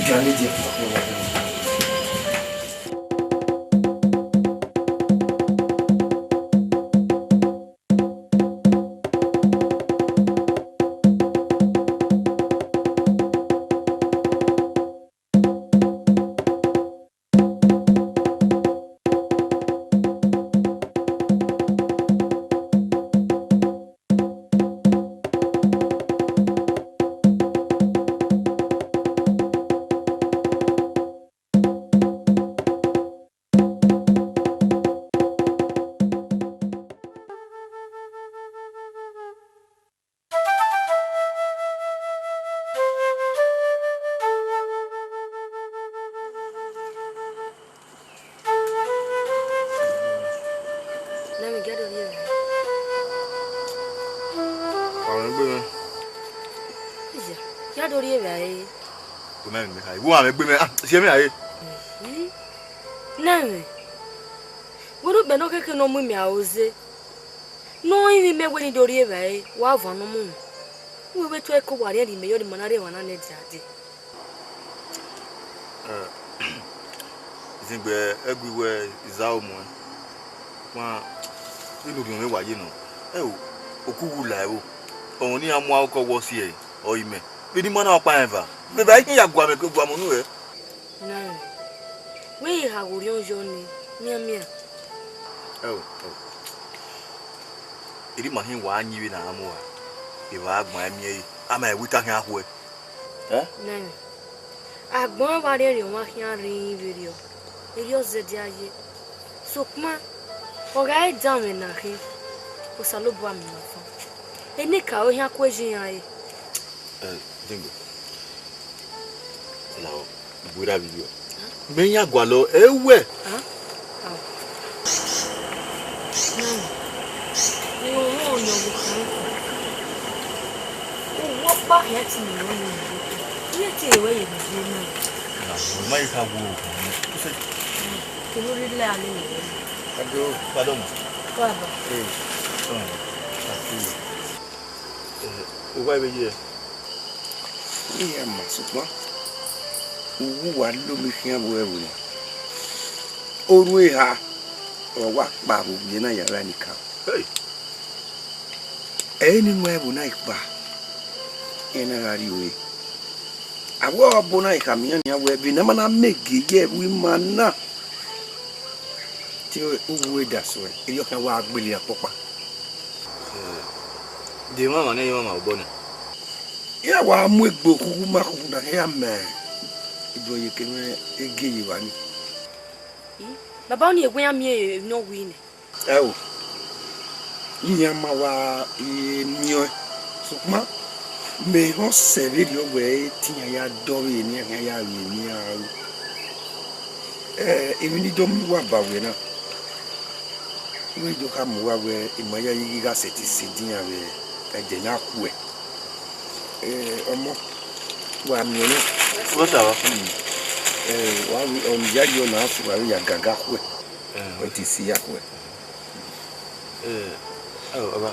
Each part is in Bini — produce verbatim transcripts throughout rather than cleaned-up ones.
Gale je. Nami, gia do rhie evbare. Wa mwẹ egbe mwẹ. Iya, gia do rhie evbare. Wẹ na miẹn egbe mwẹ kha, wa mwẹ egbe mwẹ, ah, si ẹmwẹ rae. Mhm. Nami, wẹ ne ukpẹ ne ọ khẹke ne ọ mu imẹ aro ze. Ne ọ rinmwian imẹ wẹ ne I do rhie evbare, wa van ne ọ mu mwẹ. Uwẹ vbe tuẹ ke wa rhiẹnrhiẹn imẹ yọ ne ima na rhie emwa na nẹ dia dee. Ẹ, zingbe ẹgu wẹ I zẹ aro muẹn. Wa, inu rhiọn mwẹ wa ye nọ. Ẹ o, okuwu la ẹvbo. Ọmọ ne iran mu aro ke ọwọ si ẹre, ọ i mẹ. Vbene ima na ọkpa rẹn eva. Vbe eva i khin ya guamẹ ke guamẹ unu rẹ. Nami, wẹ i ha ghe orhiọn yọ nii, mianmian. Ẹ o, ẹ o. Erha ima hin wa yin vbene a mu ra, evba agbọn miẹn ẹre, a ma ẹvbo ita khian khuẹ. Ẹ? Nami, agbọn wa rhiẹnrhiẹn ọmwa khian rhinrin vberriọ, erriọ zẹdẹ a ye. Sokpan, ọ gha re danmwẹ ne a khin, Osanobua miẹn ima fan. Enikaro khian ku eyi iran re. Ẹ, Jengbe. Lahọ, I werriẹ vberriọ. Mẹ i ya gualọ, ẹ wẹ. Nami, ne I ru ọmọ ọyọngo khan. Uwu ọkpa khian ti miẹn ọnii, iran te wẹ ye vbe na. Na, ọ ma ye kha wo. Kevbe urhi la ne wẹ. Ado, pardon ma. Baba. Eh, um, I see. Eh, uwa vbe ye? Iran ma sokpan, uwu wa lo mi khian vbe ẹvbo na. Orhu eha ọre ọ wa kpa vbe ovbi na ya vbe ẹnika. Hey! Ẹ i re ne I mu ẹvbo na kpa, iran na gha rrie ore. Avbe ọbo na khama iran nian wẹẹ, vbe ne a ma na miẹn gie ye ẹvbo ima na, te uwu ẹre da suẹn, erriọ khian wa gbele iran ọkpọkpa. De emwamwa ne ẹ i mwamwa obọ nẹ? Iran wa mu egbe okhukhu ma khukhuna khian ya mẹ iduẹ ye ke mwẹ ege ye evba nii. Baba, ọnii wẹ iran miẹn emwi ne ọ wiri nẹ? Ẹo, iran ma wa miẹn ọẹn, sokpan mẹ họn sẹ vberriọ wẹẹ te iran ya dọvbe ne iran khian ya ru emwi iran ru. Ẹ, emwi ne I do miẹn uwa ba wẹ na, wẹ I do khama uwa wẹẹ, I ma yayi ghi gha sẹtin sẹ edian vbe ẹdẹ ne a khuẹ. Ẹ, ọmọ, wa miẹn ọnrẹn. Wẹ ta wa? Ẹ, wa ru, ọ ne I yayi ọna, a sẹ uwa vbe ya gaga khuẹ. Ẹ, wẹ te si ya khuẹ. Ẹ, ọ, baba,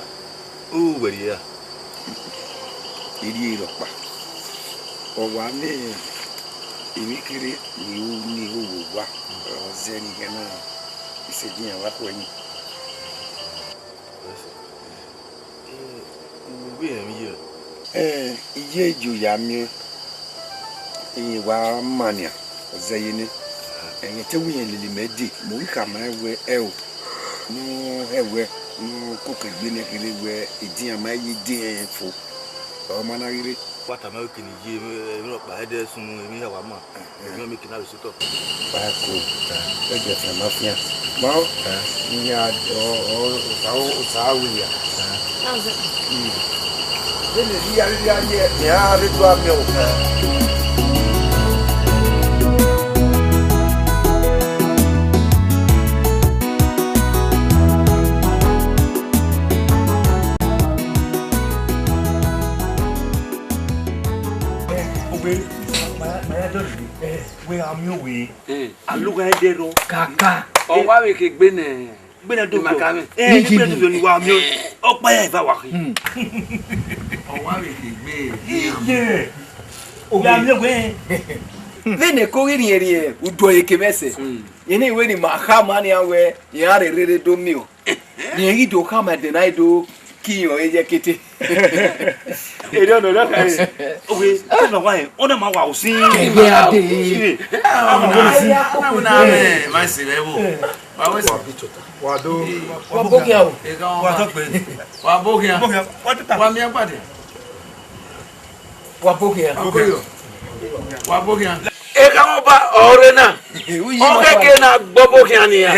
u wẹ rhie ra? I rhie rhọkpa. Ọ wa ne emwi kherhe ni ru ni ho vbe owa, ọ zẹ ne I hẹ na, I sẹ edian vbe akhuẹ nii. Ẹ, u vbe rẹn emwi ye? Ẹ, I ye yo ya miẹn, I wa ma nian, ọ zẹ ye nẹ. Ẹghẹ te wẹ irẹn lele mẹ dee, mẹ ghi khama ẹn wẹẹ, ẹo, ne ọ hẹ wẹ, ne ọ koko egbe nẹ kherhe wẹẹ, edian ma ye de ẹn fo, ọ ma na ghi rre. Wa tama ẹre kene I ye, emwi rhọkpa ẹdẹ sunu, emwi hia wa ma, emwi ọmọ kene a vbe sotọ. Wa ko, ẹgbẹe fian ma fian. Ma ọ, iran, ọ, ọ, osa, osa wẹ ya. Vbene I rhie a rhie a ye, mẹ a rre do a miẹn o. Ogbe, ma, ma ya dọlọ. Wẹ gha miẹn owe, alugha ẹdẹ rrọọ. Kaka. Ọ wa vbe ke egbe nẹ. Gbẹnẹ do ma ka mẹ. Ẹ, ni gbẹnẹ do ni wa miẹn. Ọkpa ya eva wa khin. Ọ wa vbe ke egbe. Iye. Ovbi a miẹn wẹ. Vbene ko ghi rhiẹnrhiẹn udu ọyeke mwẹ sẹ, rẹn ne wẹ ne ima khama nian wẹ, iran rherhe do miẹn. Rẹn ghi do khama ẹdẹ na do ki irẹn ọre ye ẹkete. Erriọ nọ, erriọ nọ. Owe, ọna wa rẹn, ọna ma wa usin. Ẹgbẹ a dee. Ọna wa usin. Ma se vbe wo. Wa wẹ sẹ. Wa do. Wa bo khian o. Wa tọ kpẹre. Wa bo khian. Wa miẹn gbadian. Wa bo khian. Wa bo khian. Wa bo khian. Ekhama ọba ọre na. Ọ khẹke na gbe ọbo khian nian.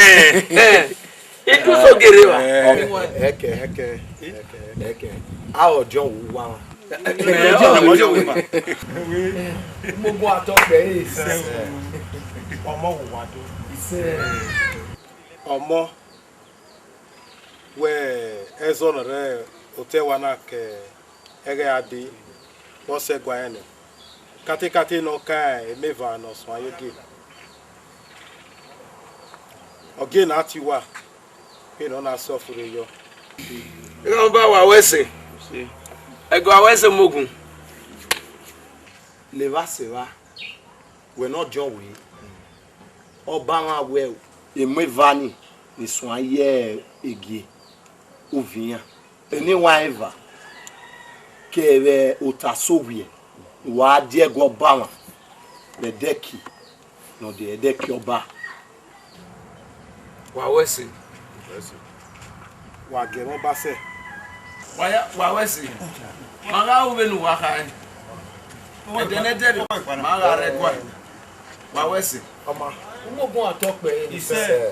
Iduso gere wa. Ẹkẹ, ẹkẹ, ẹkẹ, ẹkẹ. A ọdiọn wu wa. Ọmọ wu wa do. Ọmọ, wẹ ẹzọ ne ọ rre otọ ẹwa na ke ẹghẹ a dee, vbe ọ sẹ gua rẹn nẹ. Katekate ne ọ ka emeva ne ọ suẹn ye gie. Ọ gie ne a tie uwa, vbene ọ na sẹ ọfurre yọ. Iran ọba wa wẹ ẹse, ẹgọ a wẹ ẹse mogun. Levba sẹ evba, wẹ ne ọdiọn wẹ, ọba mwa wẹ emọ eva ni, ni suẹn ye egie ovbi iran. Eni wa eva, ke vbe ota so wiẹ, wa die ẹguọba mwa vbe ẹdẹki, ne ọ de ẹdẹki ọba. Wa wẹ ẹse. Wa gie ẹmwẹ ọba sẹ. Wa ya, wa wẹ ẹse. Ma gha ru vbene uwa kha ẹn. Ẹdẹ ne ẹdẹrriọ, ma gha rre ẹguae. Wa wẹ ẹse. Ọma. Umogun a tọ kpẹre. Isẹ.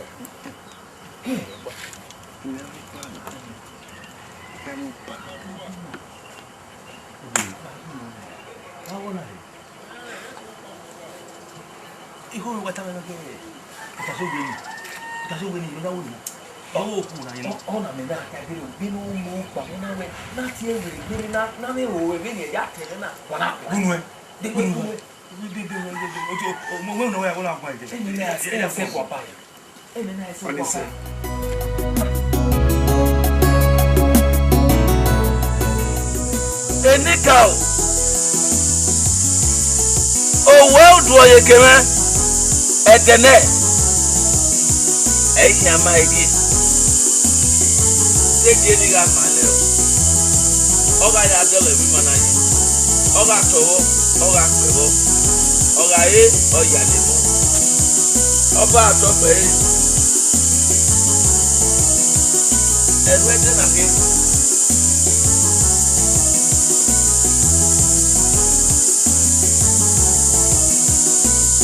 Igho wa tama nọ gẹ, utaso gbe ni, utaso gbe ni, mẹ na wo ni. Igho oku na yẹn. Ọ na mẹ na ka gbe ni, gbe ni o mo kpa, mo na wẹ, na tie wẹ, gbe ni na, na mẹ ro wẹ, gbe ni ya tẹ na. Wa na. Gunu ẹ. De gunu ẹ. Mo wẹ ne ọ ya wẹ na gba ẹdẹ. Eni na se, eni na se kwa ba ya. Eni na se kwa ba ya. Enikaro, owẹ udu ọyeke mwẹ, ẹdẹ nẹ, ẹ i khian ma ẹre. Deghẹ ne I gha ma nẹ, ọ gha ya dọlọ emwi ima na yi, ọ gha tọghọ, ọ gha kpẹvbọ, ọ gha re, ọ ya lele. Ọba a tọ kpẹre, ẹrhuẹ ẹdẹ na khin.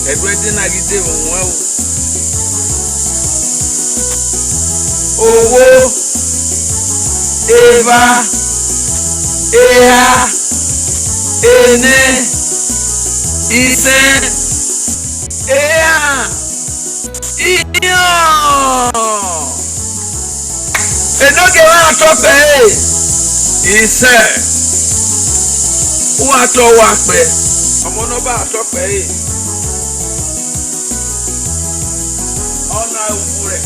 Ẹrhuẹ ẹdẹ na ghi de vbe owẹn o. Owo, eva, eha, enẹ, isẹn, ehan, ihiọn. Enogie wa tọ kpẹre, isẹ, u wa tọ wa kpẹ. Ọmọ ne ọba tọ kpẹre, ọ na ukhu rẹ.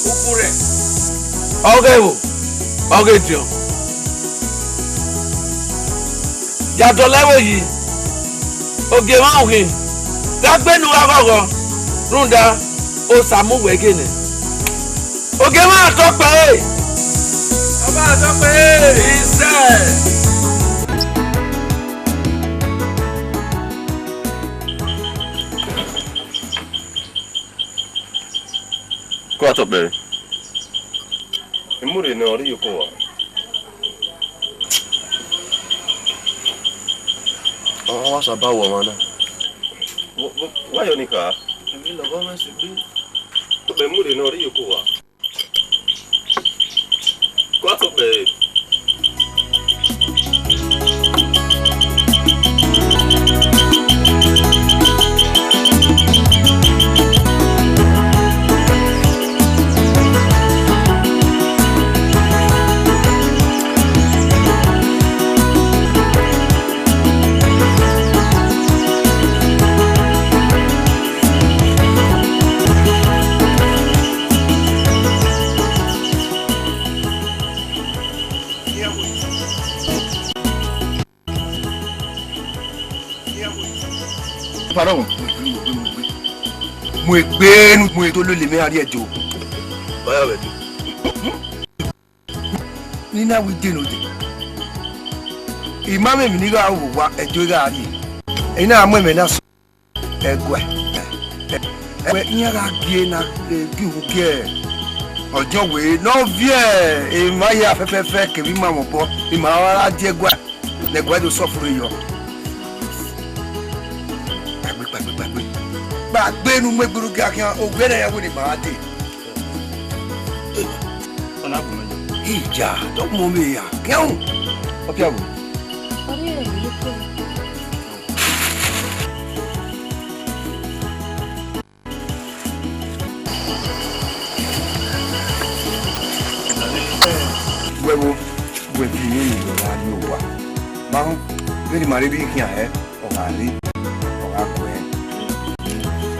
Ukhu rẹ. Ọ ghe vbo, ọ ghe diọn. Ya dọlọ ẹvbo yi, ogie mwa uhin, dagbe ne u gha ghọghọ, rhunmwuda Osa mu uwẹ ghe nẹ. Ogie mwa tọ kpẹre. Ọba tọ kpẹre. Isẹ. Ko a tọ kpẹre. Imurre ne ọ rre iyoko wa. Ọ wa saba wọ ọmwa na. Wa yọ ni kha. Emwi lọghọ mwẹ sẹ egbe. Mẹ mu rre ne ọ rre iyoko wa. Ko a tọ kpẹre. Pardon. Mu egbe nu, mu eto lele mẹ a rrie Ẹdo. Ọya vbe Ẹdo. Ne I na wẹ I de ne odẹ. I ma mwẹ emwi ne I gha ru vbe owa, Ẹdo I gha rrie. I na mu ẹmwẹ na sẹ ẹguae. Ẹguae iran gha gie na, eh, gie uhunmwu gie ọdiọn wẹ ne ọ viẹ emwa hia fẹfẹfẹ kevbe ima mwẹ obọ, ima ra die ẹguae. Ne ẹguae do suffer yọ. Kpaegbe, kpaegbe, kpaegbe. Kpaegbe ne u mu egbe rhie khian, owiẹ na ya wẹ ne ima ra dee. Ọ na bu mwẹ yọ. Ija, do mu mwẹ ya. Khian u. Ọ pia bu. Ọ rhie ẹre ye kọ. Wẹ vbo, wẹ viọ iyẹn ne uwẹ gha rrie owa. Ma họn, vbene ima rre vbe khian hẹ, ọ gha rre, ọ gha guẹ.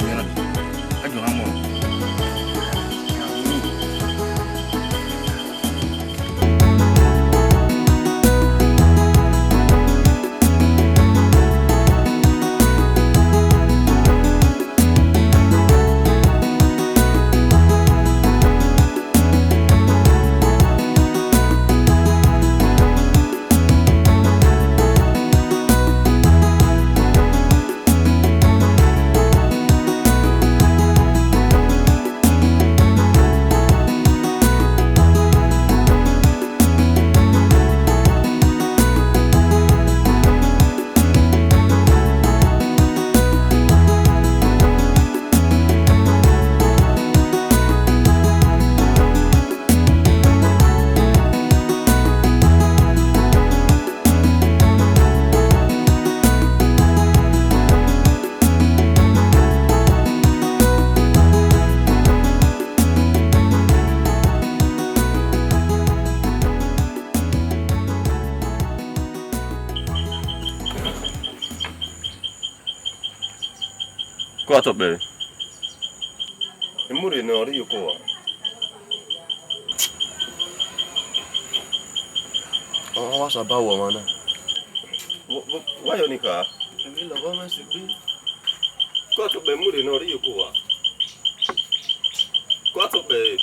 Iran na, a jọ gha mọ. Kọ tọ kpẹre. Emure ne ọ rre iyoko wa. Ọ wa saba wọ ọmwa na. Wa yọ ni kha. Emwi lọghọ mwẹ si gbe. Kọ tọ kpẹre, emure ne ọ rre iyoko wa. Kọ tọ kpẹre.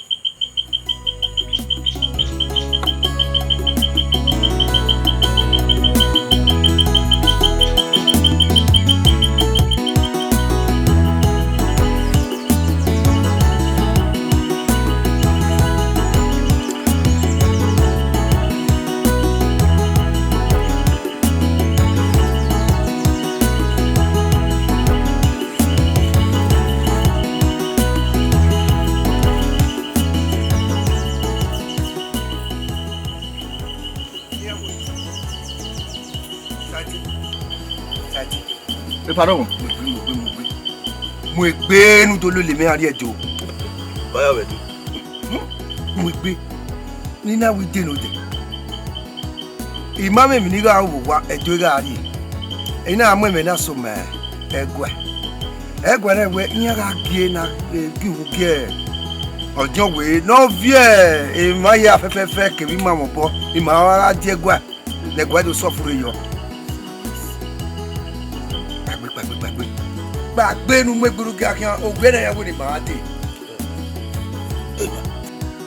Epa rọvbọ. Mu egbe, mu egbe, mu egbe. Mu egbe ne u do lele mwẹ a rrie Ẹdo. Ọya vbe Ẹdo. Mu egbe. Ne I na wẹ I de ne odẹ. I ma mwẹ emwi ne I gha ru vbe owa, Ẹdo I gha rrie. I na mu ẹmwẹ na sẹ ma ẹguae. Ẹguae na wẹ iran gha gie na, eh, gie uhunmwu gie ọdiọn wẹ ne ọ viẹ emwa hia fẹfẹfẹ kevbe ima mwẹ obọ, ima ra gha die ẹguae. Ne ẹguae do suffer yọ. Kpaegbe, kpaegbe, kpaegbe. Kpaegbe ne u mu egbe rhie khian, owiẹ na ya wẹ ne ima ra dee.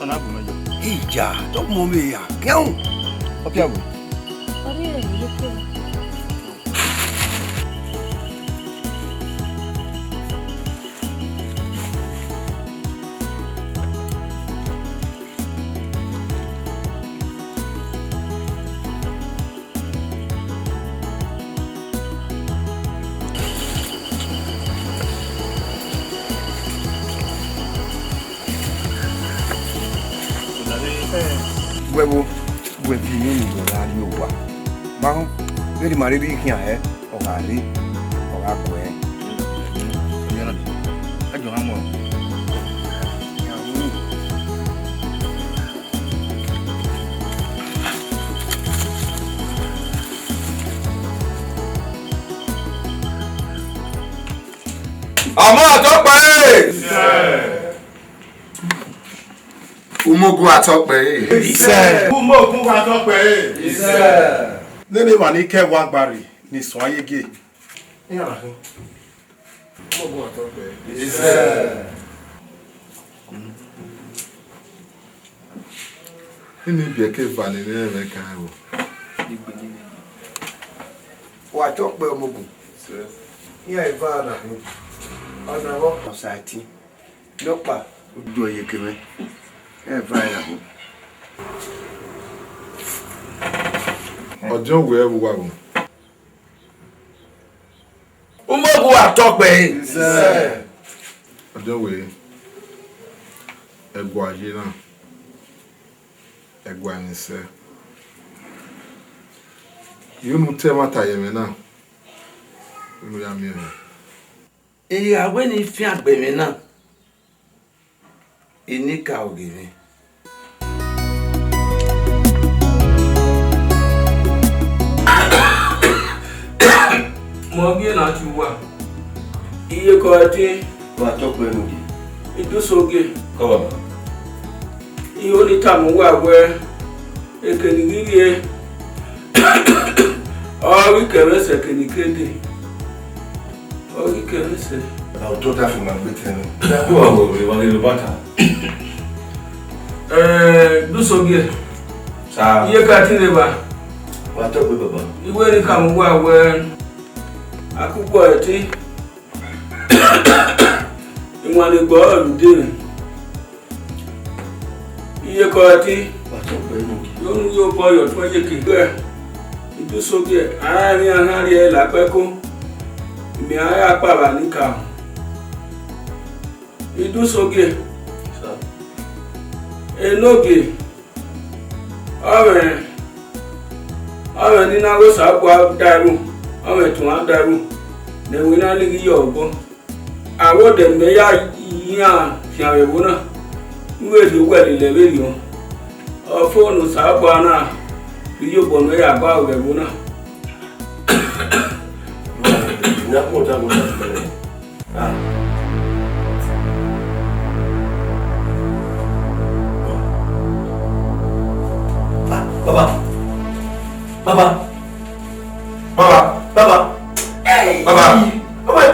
Ọ na bu mwẹ yọ. Ija, do mu mwẹ ya. Khian u. Ọ pia wẹ. Ọ rhie ẹre ye kọ. Wẹ vbo, wẹ viọ iyẹn ne uwẹ gha rrie owa. Ma họn, vbene ima rre vbe khian hẹ, ọ gha rre, ọ gha guẹ. A jọ gha mọ. Ọmọ Atọkpẹre! Umogun Atọkpẹre! Isẹ! Umogun Atọkpẹre! Isẹ! Nene emwa ni ke ẹwa gba rre ni suẹn ye gie. Iran na khin. Ọmọgun Atọkpẹ. Ine ibiẹka eva ne I rre ẹmwẹ kan ẹvbo. Wa Atọkpẹ Ọmọgun. Iran eva na hin. Ọna vbe ọkpa Osaẹtin. Nọkpa, udu ẹyeke mwẹ. Iran eva na hin. Ọdiọn wẹ vbe uwa vbo? Umogu Atọkpẹ. Ọdiọn wẹ, ẹguae ye na, ẹguae ne I sẹ. Unu te ẹmwata ye ẹmwẹ na, unu ya miẹn mwẹ. I gha wẹ ne I fiangbe ẹmwẹ na, I ne I ka ogie mwẹ. Mẹ ọ gie na tie uwa, iyeke ọre ẹtin. Wa Atọkpẹ ne ogie. Idusogie. Kọ baba. I ho ne I tama uwa wẹ, eke ne I ghi rrie, ọ ghi kẹ mwẹ sẹ eke ne I ke dee. Ọ ghi kẹ mwẹ sẹ. A, otọ da fo ma gbe tẹn nẹ. Wa wo re, wa ghe ro bata. Eh, Idusogie. Sa. Iye ka ti rre ba. Wa Atọkpẹ baba. I wẹ ne I ka mu uwa wẹ, akukọ ẹtin. Iwannegbe ọrọre ude mwẹ. Iyeke ọre ẹtin. Wa Atọkpẹ ne ogie. Unu yo obọ ye ọtẹn iyeke. Idusogie, a ra emwi a na rhie la kpẹko, mẹ a ra kpa vba ne I ka. Idusogie. Sa. Enogie, ọ mwẹ, ọ mwẹ ne I na ghe Osanobua da ru, ọ mwẹ tuan da ru, ne ẹvbo na lighi ye obọ. Avbe odẹ ne imẹ ya iran khian vbe ẹvbo na, ne u vbe rhie owẹ lele ẹvbe erriọ, ọ fo ne Osanobua na rhie iyobọ ne uwẹ ya ba vbe ẹvbo na. Baba. Baba. Baba. Baba. Baba. Baba.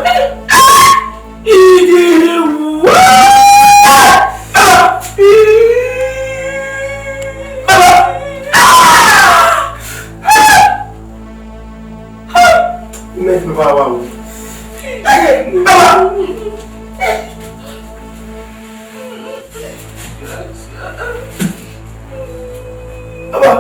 Mẹ fi baba wa o. Baba. Baba.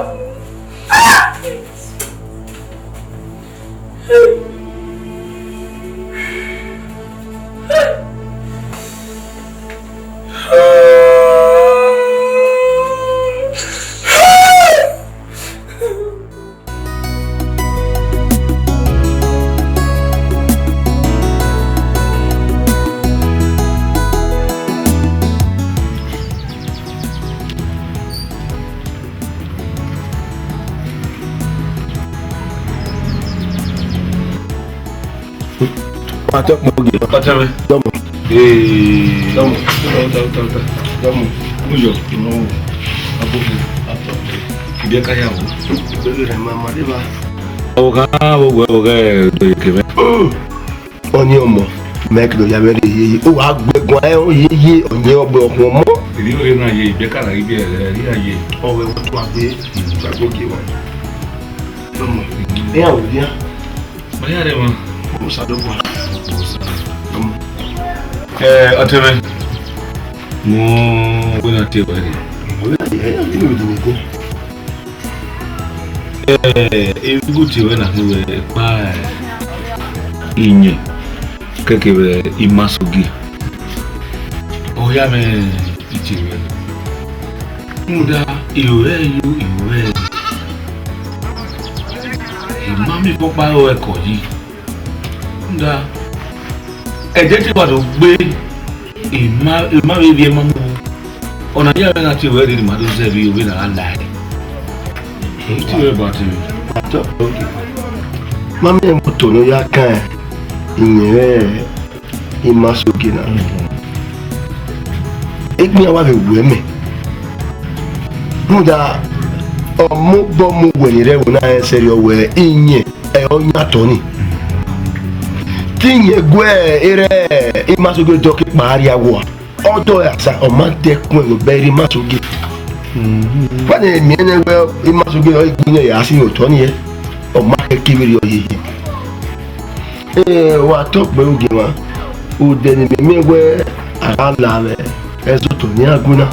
Wa Atọkpẹ ogie. Ọtẹn mwẹ. Dọmọ. Ee. Dọmọ. Uta, uta, uta, uta. Dọmọ. Uyo. Dọmọ. Abo. Atọkpẹ. Ibiẹka ya wo. Ibẹghe rẹ ma ma deba. Ọvbokhan vbe owẹ, vbe owẹ do ye kevbe. Ọni ọmọ, mẹ kẹdẹ ya mwẹ rre yeye. Ọ wa gbe ẹguae ẹre yeye, ọ yẹn ọgbẹn ọkhuọnmọ. Ivbi ọre na ye, ibiẹka na ghi biẹ rẹ, ẹ i ra ye. Ọ wẹ vbe otu agbe, otu agbe ogie wa. Ọmọ, iran wẹ dia? Ma ya rre emwa. Osadobua. Ọmọ. Ẹ, ọtẹn mwẹ, mu wẹ na tie wẹ rre. Ọ wẹ na ye, ẹ, ẹ, ẹ, ẹ, ẹ, ẹ. Eh, erhunmwuda wẹ na khin wẹ ekpa, eh, iyẹn kẹkẹ vbe ima sogie. Ọ ya mwẹ itie mwẹ. Rhunmwuda, iro rẹ yo, iro rẹ, ima miẹn ọkpa ẹre ọ ẹkọ yi. Rhunmwuda, ẹdẹ te wa do gbe, ima, ima vbe vbiẹ ma mu. Ọna ya mwẹ na tie wẹ rhirhi ma do zẹ vbe ovbi na gha la ẹre. Ọ tie wẹ ba te. Ma miẹn moto ne ọ ya kan iyẹn rẹ ima sogie na. Egbe iran wa vbe wu ẹmwẹ. Rhunmwuda, ọ mobọ mu uwẹ ni rre ẹvbo na rẹn sẹrriọ wẹ iyẹn, ẹ, ọ yan atọ ni. Te iyẹn gu erha Imasogie dọkẹ kpa rria wua, ọ dọe asa, ọ ma dẹkun ẹvbo bẹghe Imasogie. Wẹ ne miẹn nẹ wẹ Imasogie ọre gbe nẹ ya si otọ nii, ọ ma khẹke vberriọ yeye. Ẹ, wa tọ kpẹ ogie mwa, odẹ ne imẹ miẹn wẹ a gha la vbe ẹzọ otọ ne iran gu na.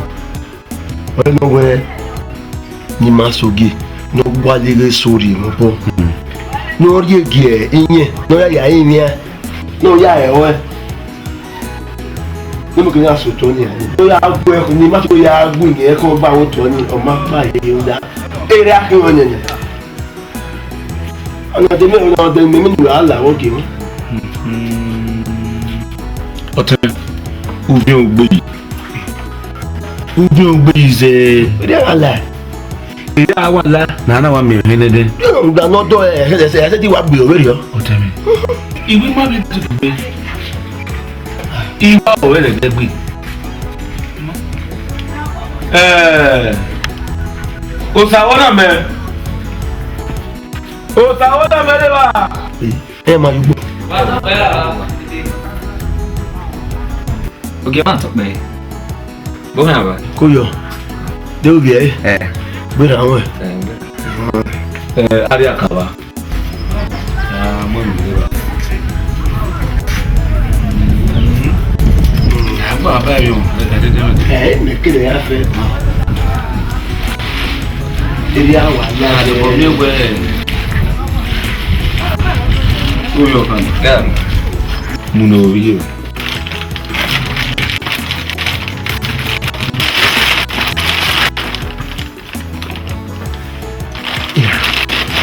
Ọ nọ wẹ ne Imasogie ne ọ gualọ ighe eso rhie mwẹ obọ, ne ọ rhie gie iyẹn, ne ọ ya ya rinmwian, ne ọ ya rẹn ruẹ. Ne mu kevbe iran sẹ otọ nii, ne ọ ya gu ẹkho, ne Imasogie ya gu iyẹn ẹkho gba vbe otọ nii, ọ ma kpa yeye nda. Erha khian ọnẹnẹ. Ọna de mẹ, ọna de mẹ, mẹ ne u ra la vbe ogie mwa. Ọtẹn, uvbiẹn ugbeyi. Uvbiẹn ugbeyi zẹ. Erriọ a la. Erriọ a wa la, na na wa miẹn ẹmwẹ nẹdẹ. Erriọ ọmwa ne ọ dọ ẹ, ẹ, ẹ, ẹ, ẹ, wa gbe ọvberriọ. Ọtẹn mwẹ. Iwe ma vbe tutu gbe. Iwa ọvbẹrẹ gbe. Ẹ, Osa wọ na mẹ. Osa wọ na mẹ de wa. Ẹ ma ye ugbo. Ogie ma tọ kpẹ. Bo hẹn aba. Ko yọ. De ovbi ẹre. Ẹ. Gberra ruẹ. Ẹ, ẹ, a rhie akaba. A mu emwi rre evba. A gba aba emwi o, ẹ, ẹ, ẹ, ẹ. Ẹ, mẹ kere ya fẹ. Erriọ a wa la. A lẹ bọ miẹn wẹ. Ko yọ kan. Mu ne ovbi ye.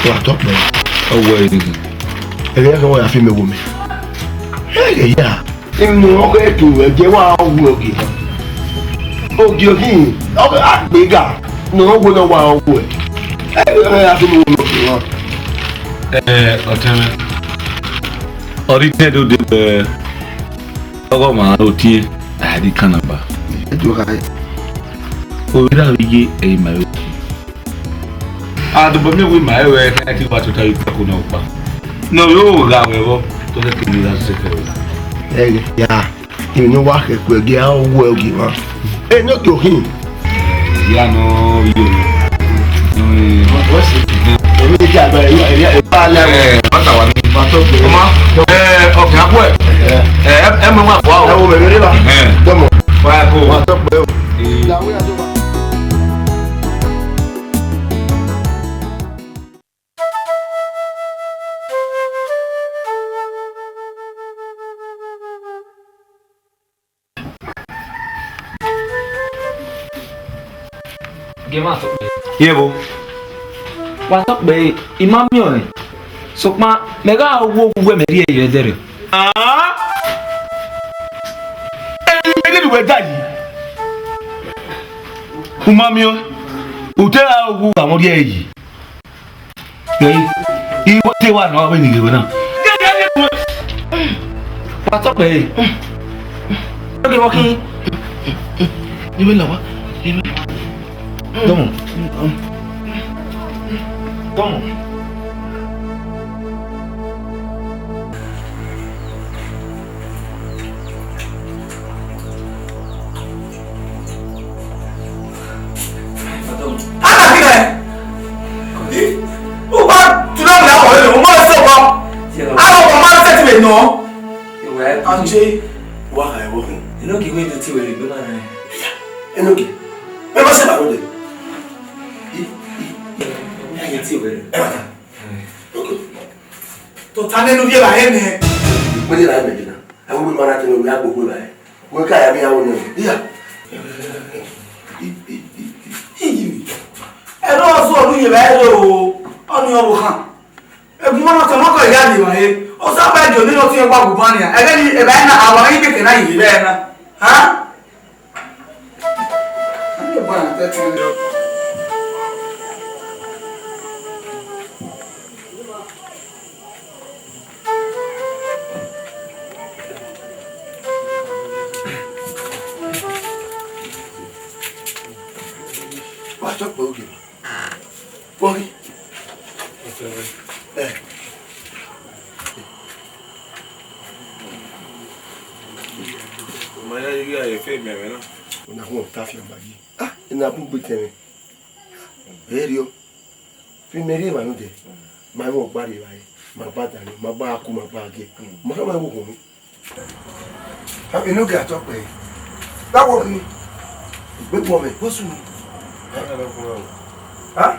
Wa tọ kpẹ. Ọ wẹ ẹre. Ẹghẹ ya kẹ wẹ ya fi mẹ wo mẹ. Ẹghẹ ya. Inu ọghe ẹdẹ ruẹ, ẹdẹ wa wu ogie. Ogie ogie, ọghe a gbe ga, ne ọ wo ne ọ wa wu ẹ. Ẹghẹ ya fi mẹ wo mẹ ogie mwa. Ẹ, ọtẹn mwẹ. Ọ rhie itẹ do de vbe ọghe ọmwa aro tie, a ya rhie ikan na ba. Ovbi erha vbe iye, ẹ i ma ẹre. A dobọ miẹn wẹ ima ẹre, ẹ i te wa tota ye ikpẹko na ọkpa. Ne ọ vbe gha wẹ vbọ, te ọ kẹ ne I ra sẹ kẹ wẹ. Ẹghẹ ya, emwi ne uwa khẹ ku ẹgia, ọ wu ẹ ogie mwa. Enogie okhin. Ya nọ, yo. Emwi ne I gha gba, emwi, emwi, emwi, ala. Ẹ, ọ ta wa ni. Wa tọ kpẹ. Ọma, ẹ, ọkẹ agbẹ. Ẹ, ẹ, ẹ mọ wa fua o. Ẹ wo mẹ vbe rre ba. Ẹ. Dọmọ. Wa ko. Wa tọ kpẹ o. Ẹ. Gie ma tọ kpẹ. Iye vbo? Wa tọ kpẹ, I ma miẹn ọẹn. Sokpan, mẹ gha wo uwu wẹ mẹ rhie ẹre vbe ẹdẹrriọ. Ah! Emwi ne I wẹ da yi. U ma miẹn ọẹn. U te ra wo uwu vbe amwẹ rhie ẹre yi. Ẹ, I wa te wa nọ avbe ni ghe wẹ na. Wa tọ kpẹ. Oge vbọ khin. Iwe na wa. Iwe. Dọmọ. Dọmọ. Ana ghi rẹ? Uwa tuna mu na wọlé lọ, mo lọ sọ bọ. Ana ọkọ ma tẹtẹ lè nọ. Anje, wa ha ẹvọ hin. Enogie wẹ do te wẹ rhie egbe na rẹ. Enogie, mẹ ma sẹ ba rode. Ẹ yẹ te wẹ rẹ. Ẹ ma ta. Tota nene u rhie evbare nẹ. Wẹ rhie evbare mẹ jena. Ẹ wo ma na te nẹ, wẹ a gbogbo evbare. Wẹ ka ya miẹn aro nẹ. Iya. Iyi. Ẹre ọ zọ ọnii yevba ẹre o, ọnii ọvbokhan. Egun ma na tẹ ọmọkọ ya ye evbare. Ọ sa ba ẹdẹ ọnii ne ọ tiẹn gba gu ban nian. Ẹghẹ nii, evbare na, a wa ghi keke na ye evbare na. Ha? Wa tọ kpẹ ogie. Wa ghi. Ẹ. Iran ye fe mẹ ẹmwẹ na. Ọna họn ta fian ba yi. Ah, ena bu gbe tẹmwẹ. Ẹ rriọ. Fi mẹ rhie emwa nodẹ. Ma mwẹ ọgba rhie evbare, ma gba danmwẹ, ma gba ku, ma gba gie. Ma khama ẹvbo khuọnmwi. Enogie atọ kpẹre. Gha wo khin. Egbe wọ mwẹ, vbọ sunu? Ha?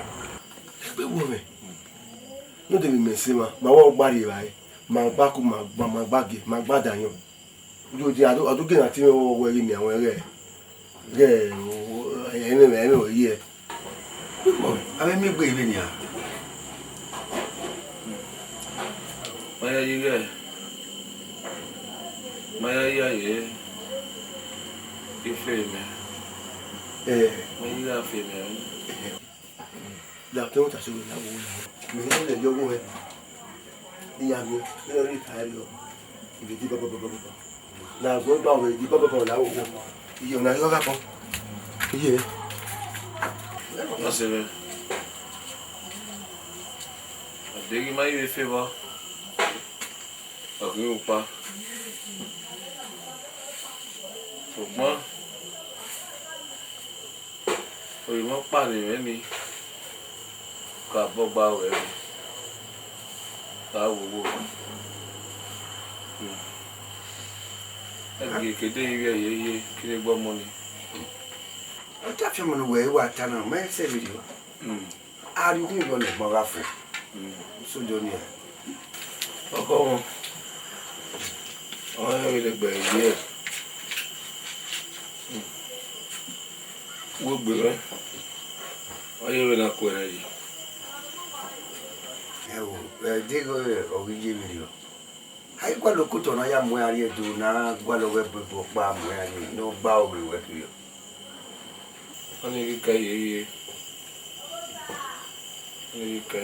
Egbe wọ mwẹ. Nodẹ vbe imẹ sẹ emwa, ma mwẹ ọgba rhie evbare, ma gba ku, ma gba, ma gba gie, ma gba danmwẹ. Ujo dia, ọ do, ọ do ghe na te mwẹ wẹ, wẹ ghi miẹn ruẹn ghẹ, ghẹ, ẹmwẹ, ẹmwẹ, ẹmwẹ ye. Biko, avbe miẹn egbe vbe nian. Ma ya yi ghẹ, ma ya yi aye, I fe mẹ. Eh. Ma yi gha fe mẹ. Da te wẹn ta sẹ na wo la. Mẹ ne lẹ yọ wo hẹ. Iya mi, ne ọ rhie ta ẹre ọ. Ive di bọbọbọbọ. Na wẹ ba wẹ di bọbọbọ la wo. Iye na yọ gha kọ. Iye. Ọ sẹ vbe. Ọ deghẹ ma yi vbe fe vbọ. Ọ ghi ru kpa. Sokpan, orinmwọkpa ne I mwẹ nii, ka bọ gba ruẹ vbe, ka wowo. Hmm. Ẹgie kede ivbiẹ ye ye, kene gbe ọmọ nii. Ọ ta fian ọmọ ne uwẹ wa ta na, mẹ sẹ vberriọ. Hmm. A rhie ukhunmwu yọ ne ẹgbọn gha fo. Hmm. Sodiọ nian. Ọkhọ mwẹ, ọ rẹn vbene ẹgbẹe ye. Uwu egbe mwẹ, ọ ye vbene a kuẹ rẹn yi. Ẹo, vbe deghẹ ọ ghi ye vberriọ, a i gualọ okotọ ne a ya mu ẹre rrie Ẹdo, ne a gualọ ọghe ẹbọẹbọ ọkpa mu ẹre rrie, ne ọ gba aro vbe ruẹ kherriọ. Ọnii ghi kẹ yeye. Ọnii ghi kẹ.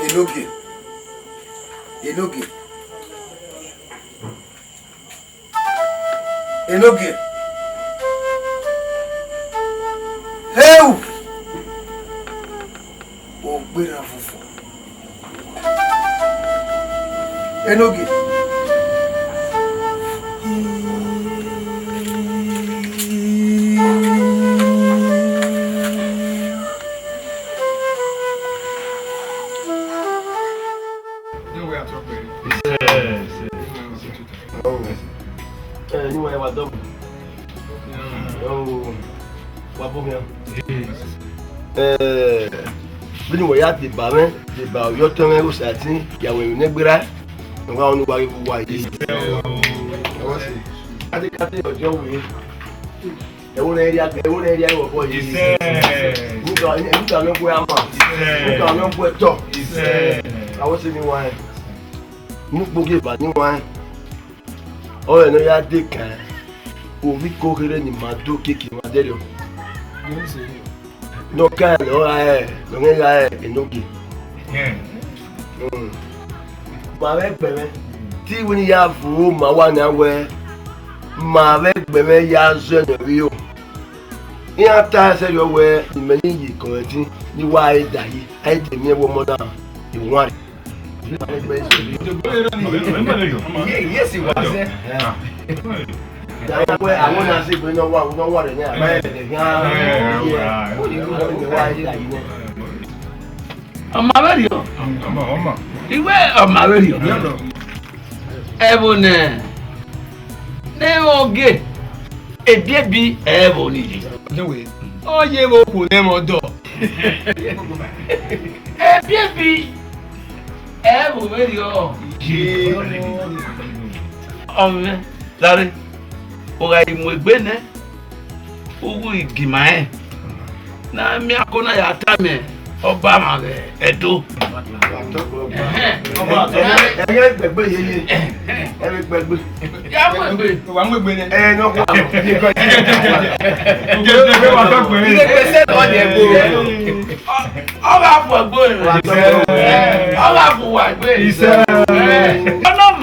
Enogie. Enogie. Enogie. Enogie. Heu! Ogberra fofo. Enogie. Ẹ, ne uwa ya wa dọbọ. Wa bọ khian. Ẹ, vbene uwa ya deba mwẹ, deba ovbi ọtẹn mwẹ, Osatin, ya wẹ emwi ne gberra, ne uwa, ne uwa ghi vbe uwa ye. Adekade ọjọ wẹ. Ẹvbo ne I rhia, ẹvbo ne I rhia, ẹvbo ye. Musa, Musa ne ọ gu ama. Musa ne ọ gu ẹtọ. Avbe ọse ni wan. Mu ukpogieva ni wan. Ọre ne ọ ya de kan, ovbi ikokhere ne ima do keke mwa dẹrriọ. Ne ọ kan ne ọ gha rẹ, ne ọ gha rẹ Enogie. Hmm. Ma vbe gbe mwẹ, te I wẹ ne I ya vuọn ma wa nian wẹẹ, ma vbe gbe mwẹ ya zẹ ne ọ vbe ro. Iran ta sẹrriọ wẹẹ, imẹ ne I ye kọmẹtin ne I wa re da yi, a i de miẹn wẹẹ ọmọ na, I wan. Yes, I was there. Ọmavberriọ. Iwẹ Ọmavberriọ. Ẹvbo nẹ, ne ọ ghe, ebiebi ẹvbo ni ye. Ọ ye vbe okhuo ne ẹmwẹ ọdọ. Ebiebi ẹvbo vberriọ. Ọmọ mwẹ, dare, u gha mu egbe nẹ, u ghi gie ima rẹn, ne a miẹn ako na ya tama ọba mwa vbe Ẹdo. Ẹghẹ gbẹgbe yeye, ẹvbo gbẹgbe. Ya mu egbe. Wa mu egbe nẹ. Ẹ, nọ kọ. Iye gbẹsẹ nọ yẹ gbe. Ọ gha fu egbe. Ọ gha fu uwa egbe. Ọ na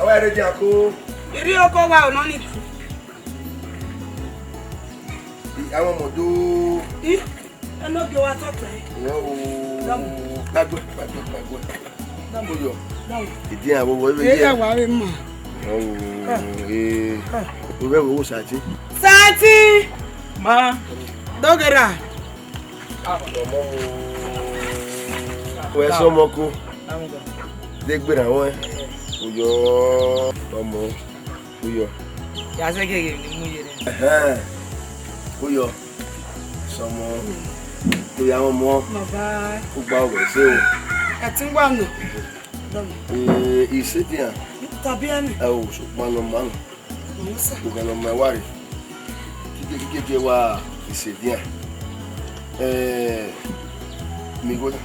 Awa ere dia ko. Iri oko wa onọ ni. Àwọn ọmọ do. Ih, ẹ lọ gẹ wa tọtọ ẹ. Ìyá o. Dàmú. Gbàgbé, gbàgbé, gbàgbé. Dàmú. Ó yọ. Dàmú. Ìdí àwọn ọmọ ẹ bẹ yẹ. Ẹ yà wá rẹ mà. Ìyá o. Ah. Ee. Ah. O fẹ́ wo wo Sati? Sati. Ma. Dogera. Ọmọ o. Wẹ sọ ọmọ ko. Dàmú. De gbera wọn. Ó yọ ọmọ. Ó yọ. Ya zẹ gẹgẹ ni mu yere. Ẹhẹn. Uyọ, sọmọ, uyọ, ọmọ. Baba. Ugba wẹ se o. Ẹ ti wà nù. Ee, isedian. Tàbí ẹni. Ẹ o, sokpan nọ ma nọ. Mama sa. Ugha nọ ma wa re. Kike kike je wa isedian. Ee, mi gho na.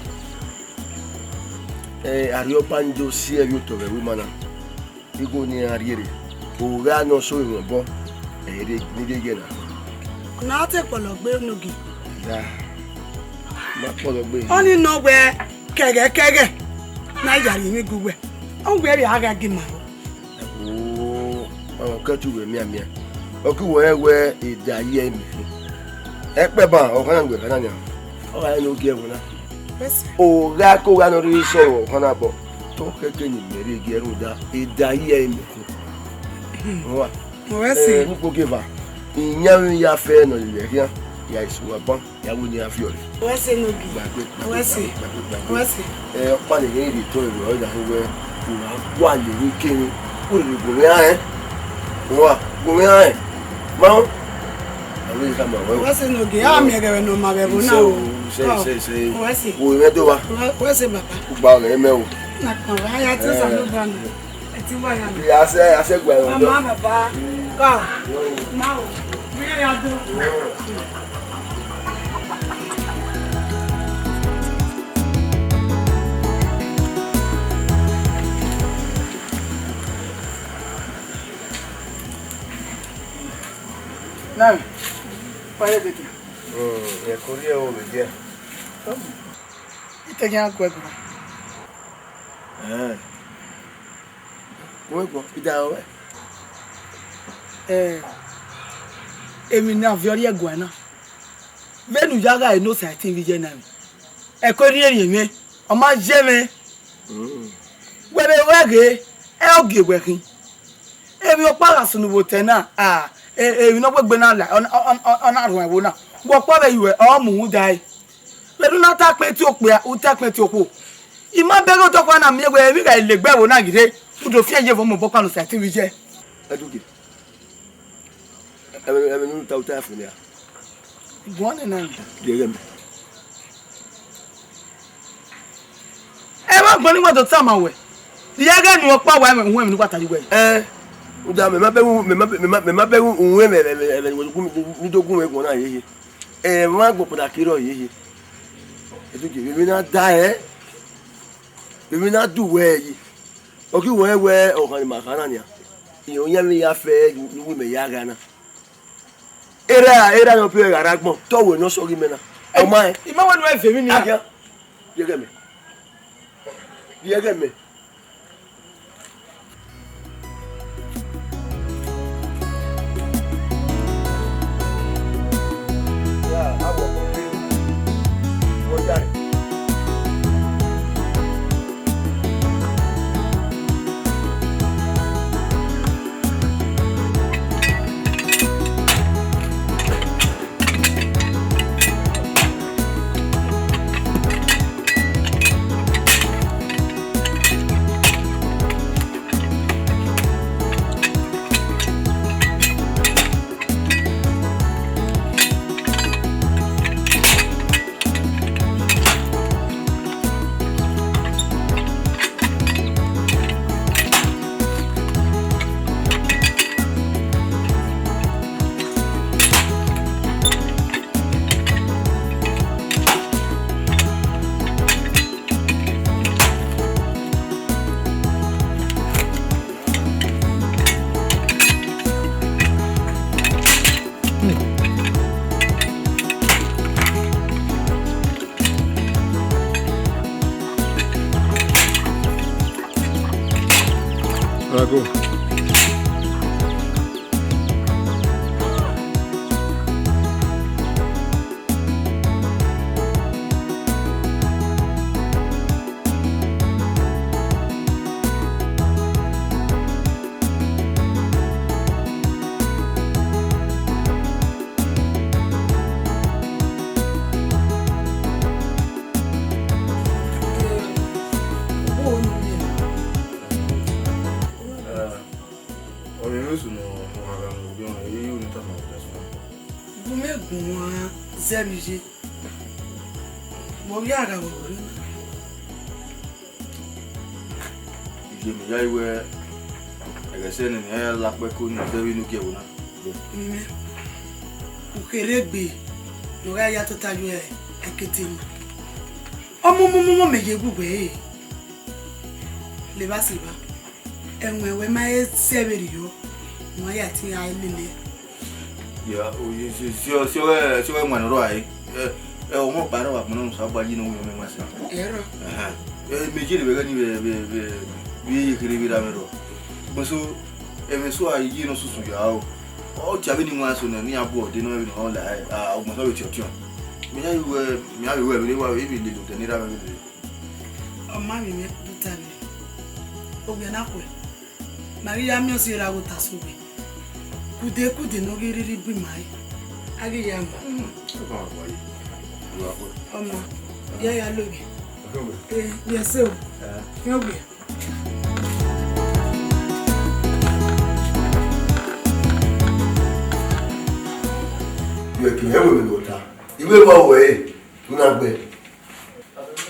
Ee, Arriọbanjo si ẹvbo otọ vbe ẹvbo ima na. Igho ne iran rhie rre, ogha ne ọ so emwi obọ, ẹ i rre, ne I rhie ye na. Na te kpọlọ gbe Enogie. Ya, ma kpọlọ gbe. Ọni nọ wẹ kẹghẹ kẹghẹ, na ya rhie emwi gu wẹ. Ọ wẹ rhie agha gi ma ro. Oo, ọ kẹtu wẹ mianmian. Ọ ki wẹ rẹn wẹ eda yi ẹre mẹ khin. Ẹkpẹba, ọ khana wẹ khana nian. Ọ gha rẹn ne ogie ẹvbo na. Ogha ke ogha ne ọ rhirhi sẹ ọvbokhan na bọ, te ọ khẹke ne imẹ rhie gie rhunmwuda eda yi ẹre mẹ khin. Wa. Wẹ sẹ. Eh, ne ukpo gie eva, iyanmwẹ ya fẹ nọ lele khian, ya isu wa ban, ya wẹ ne iran viọ rre. Wẹ sẹ Enogie. Gbàgbé, gbàgbé, Wẹ sẹ. Gbàgbé, gbàgbé, gbàgbé. Wẹ sẹ. Eh, ọkpa ne erhẹn rhie tọn ero, ọ da ho wẹ, u ra gualọ emwi kemwi, u rhirhi gu mwẹ rẹn. Wa, gu mwẹ rẹn. Ma họn. Avbe khama wẹ o. Wẹ sẹ Enogie, a miẹn ẹghẹ vbe ne ọ ma vbe ẹvbo na o. Ọ, wẹ sẹ. Wo mwẹ do wa. Wẹ sẹ baba. Ugba ọghẹe mẹ o. Na kpọnmwẹ, a ya te Osanobua nọ. Ẹ ti wa ya nọ. Ya sẹ, ya sẹ gba ẹvbo. Mama baba. Ka. Ma o. Mi ya ya do. Na, pa ye dede. Mm, ẹ ko rhie ẹvbo vbe edian. I te khian gu ẹguae. Ẹn. Gu ẹguae, I da rẹn wẹ. Ẹ, emwi ne a viọ rhie ẹguae na, vbene u ya gha re ne Osaẹtin vbe iye na, ẹ ko rhie rhie mwẹ, ọ ma ye mwẹ. Mm. Wẹ vbe wẹ ghe, ẹ ọ gie wẹ khin. Emwi ọkpa gha sunu vbe otọ na, a, e-, emwi ne ọ wegbe na la, ọ na, ọ, ọ, ọ na rhuẹn ẹvbo na. Wẹ ọkpa vbe yu, ọ mu uhunmwu dae. Vbene u na ta kpẹn tie okpia, u ta kpẹn tie okhuo. I ma bẹghe odọkhua na miẹn wẹ emwi gha le egbe ẹvbo na ghi rre, u do fian ye vbe ọmọ obọ ọkpa ne Osaẹtin vbe iye. Ẹdugie. Ẹmwẹ, ẹmwẹ ne u ta, u ta fo nia. Guan nẹ na. Rhie ẹghẹ mẹ. Ẹ vbe agbọn ne wa do tama wẹ. Rhie ẹghẹ ne ọkpa wa ẹmwẹ, uhunmwu ẹmwẹ ne wa tare wẹ. Ẹ, u da mẹ ma bẹghe, mẹ ma, mẹ ma, mẹ ma bẹghe uhunmwu ẹmwẹ, ẹmwẹ, ẹmwẹ, ne u do gu mwẹ guan na yeye. Ẹ, mwa gbọkpọda kere ọ yeye. Ẹdugie, vbe emwi na da ẹ, vbe emwi na du wẹ yi. Ọ ghi wẹ wẹ ọkhan ne ima kha na nian, irẹn oyan vbe ya fẹ ne uwu mẹ ya gha na. Erha, erha ne ọ biẹ gha rre agbọn, te ọ wẹ ne ọ sẹ ọghe imẹ na. Ọ ma rẹn. I ma wẹ ne u vbe emwi nian. Agia, rhie ẹghẹ mẹ. Rhie ẹghẹ mẹ. Rago. Ọmọ emwi esu ne ọ gha mu ovbi ọmọ, ẹ i re unu tama vbe ẹdẹ sunu. U mẹ guan zẹ vbe iye, vbe ọ ghi a gha vbe ọvbokhan na? Iye mẹ ya wẹ, ẹghẹ sẹ ne mẹ ya la kpẹko ni zẹ vbe inu gie ẹvbo na. Mẹ, u kherhe egbe ne ọ gha ya tota ye ẹkete na. Ọmọmọmọmọ mẹ ye gu wẹ re. Levba sẹ evba, ẹwẹn wẹ ma he sẹ vberriọ, ne u ya te iran lele. Ya, o ye, si, si, si ọghe, si ọghe ẹwẹn ne ọ rrọọ ẹre. Ẹ, ẹ, ọmọ ọkpa rrọọ, wa kpọnọ ne Osanobua yi ne ọ winna ọmọ ẹwaẹn sẹ. Ẹ rrọọ. Ẹhẹn. Ẹ, mẹ jere vbe ẹghẹ ni vbe, vbe, vbe, vbe iye kherhe vbe ra mwẹ rrọọ. But so, ẹmwẹ so a yi ne ọ susu ya o. Ọ tia vbene iran so nẹ, ne iran bu ọdẹ nọ vbene ọ la, a, ọgbọn sẹ vbe tiọtiọn. Mẹ ya vbe wẹ, mẹ ya vbe wẹ vbene wa vbe lele odẹ ne I ra mwẹ vbe lele. Ọ ma vbe mwẹ tota vbe. Owiẹ na khuẹ. Ma ghi ya miẹn ọse ra vbe ota sẹ uwẹ. Kude kude ne ọ ghi rhirhi bu ima ẹre, a ghi ya mu. Ọma, ya ya lo vbe. Eh, yes, o. Yan owiẹ. Yọ ẹkẹmẹ, ẹ wẹ vbe ota. Iwe vbe ọ wẹ ẹre, u na gbe.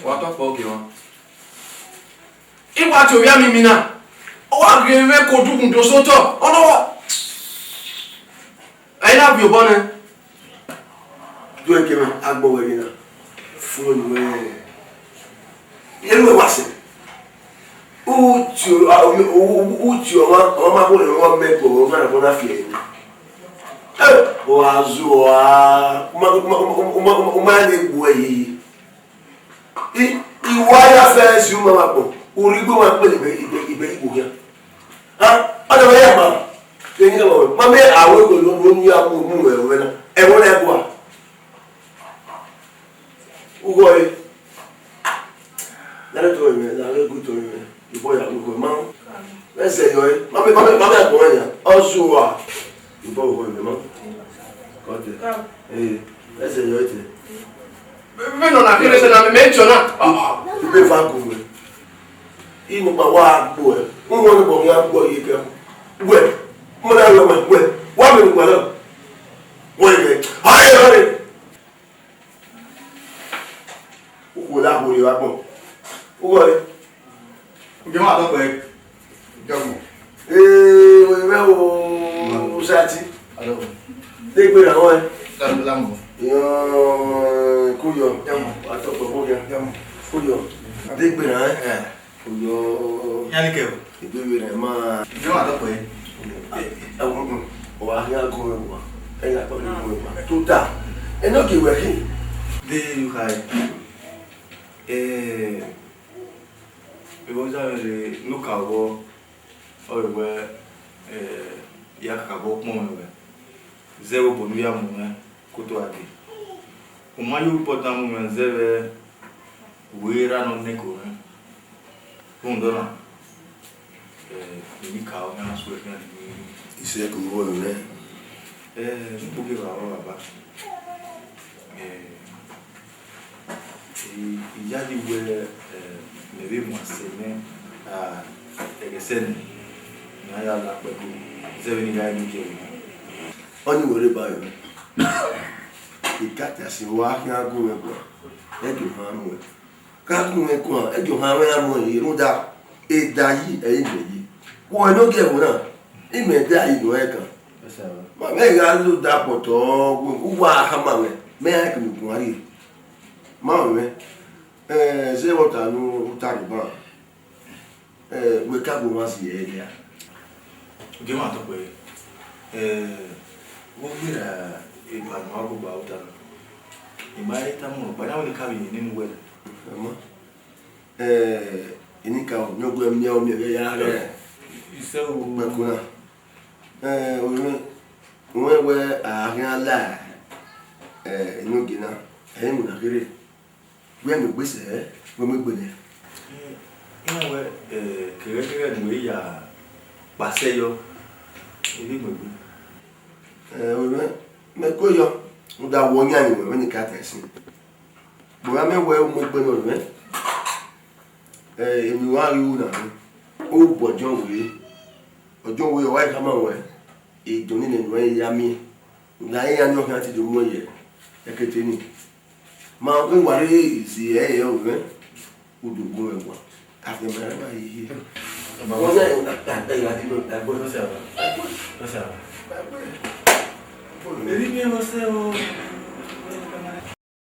Wa tọ kpọ ogie mwa. I wa tie ovbi amimi na, ọ wa ghe mwẹ ke odughundo sẹ otọ, ọ nọ wa. Ẹ i na viọ obọ nẹ. Do ẹkẹmẹ, agbọn wẹ ghe na, fun enu ẹre. Enu ẹre wa sẹ. U tie, a, u, u, u, u tie ọmwa, ọmwa ma bọ ne ọmwa mẹ ẹguọ, ọmwa na bọ na fi ẹre. Ẹ, ọ gha zẹ uwa, u ma, u ma, u ma, u ma, u ma, u ma ne gbe uẹ yi. I, I wa ya fẹ si uma ma kpọ, u rhie igbe ma kpele ibe, ibe, ibe igbo khian. Ha, ọ da ma ya ma, te ni ma ma me a wẹ wẹ lo, lo ni ya mu, mu ẹvbo na, ẹvbo na ẹguae. Ughọ ẹre. Lare to mwẹ, lare gu to mwẹ, ibọ ya gu ma. Vbe ẹzẹ yọ ẹre, ma me, ma me, ma me agbọn ya, ọ zẹ uwa. Ibọ ughọ ẹre ma. Kọte. Ee, vbe ẹzẹ yọ ẹre te. Vbene ọ na khin ẹse na, mẹ, mẹ tiọ na. Ibe eva gu mwẹ. Inọkpa wa gbo ẹ. Uwẹ ne gbo ya gbo ye kẹ. Wẹ, mo na wẹ, wẹ, wẹ. Wa mẹ ni gba na. Wẹ kẹ. Aye, aye. Ukhu la khuo ye vbe agbọn. Ughọ ẹre. Ujọmọ atọkpẹ. Ujọmọ. Ee, wẹ vbe o, Usati. Alo. De gbe na wẹ. Lamọ. Iyo, kuyọ. Ujọmọ. Atọkpẹ kuyọ. Ujọmọ. Kuyọ. De gbe na, eh? Eh. Kuyọ. Yan ni kẹ o. Ibebe rẹ ma. Ujọmọ atọkpẹ. Ẹ, ẹ, ẹ, ọ wa khian gun ẹguae. Ẹ ya kpọlọ gun ẹguae. Tota. Ẹ nọ ke wẹ khin. De yu khai. Eh, Vbe ọ zẹ vbe rre ne u ka vbọ, ọ re wẹ, eh, ya kakabọ kpọnmwẹ ruẹ, zẹ vbe obọ ne u ya mu mwẹ ke u to gha dee. U ma ye obọ dan mu mwẹ zẹ vbe uwu erha ne ọ nẹko mwẹ. Rhunmwuda ọna, eh, emwi ne I ka ọ khian suẹ khian ni. Isẹ ke u vbọ nẹ? Eh, ne u kpokpọ evba vbọ, baba. Eh, I, I yayi wẹ, eh, mẹ vbe mu asẹ mẹ, a, ẹghẹ sẹ nẹ, ne a ya la kpẹko, zẹ vbene I gha ru gie ẹre na. Ọni wẹ rre ba ẹre. I ka ta ẹse, wa khian gu mwẹ guan, ẹ gie ohan muẹn. Ka gu mwẹ guan, ẹ gie ohan mwẹ ra muẹn ye, rhunmwuda, eda yi, ẹ i mẹ yi. Wẹ ne ogie ẹvbo na, imẹ da yi nọ ẹkan. Ma mẹ gha lo da kpọtọ, wẹ, uwa khama mwẹ, mẹ ra kevbe guan rrie. Ma mwẹ, eh, zẹ vbe ọta ne u ta rre ban. Eh, wẹ ka gu mwa si ẹre dia. Gie mwa tọkpẹ, eh, vbe ọ gberra eva ne ọ gba ota na, I ma he tama ọkpa, ya wẹ ne I ka vbe iyẹn nene uwẹ. Ẹ ma, eh, enikaro, ne ọ gu ẹmwẹ miẹn ọmiẹn vbe ya rre. Isẹ o. Kpẹko na. Eh, orinmwẹ, wẹ wẹ a khian la, eh, enogie na, ẹ i mu na kherhe. Wẹ mu egbe sẹ, wẹ mu egbe nẹ. Iran wẹ, eh, kẹghẹkẹghẹ ne uwẹ ya kpasẹ yọ, I vbe mu egbe. Eh, orinmwẹ, mẹ ko yọ, rhunmwuda wẹ ọ yan rinmwẹ, wẹ ne I ka ta ẹse. Gbe ọmwa mẹ wẹ u mu egbe nọ rinmwẹ. Eh, emwi wa ghi ru na nẹ. U bu ọdiọn wẹ, ọdiọn wẹ ọ wa khama wẹ, edọn nene ne uwẹ ya miẹn. La iran ni ọ khian te do mu ẹyẹ, ẹkete ni. Ma vbe wa rre isi ẹre ọ mwẹ, u do gu mwẹ guan. Afianma rẹ ma hiehie. Ọna ẹre na ta ẹre gha di do ta ẹgbẹ. Nọsẹ aba. Nọsẹ aba. Erriọ nọsẹ o.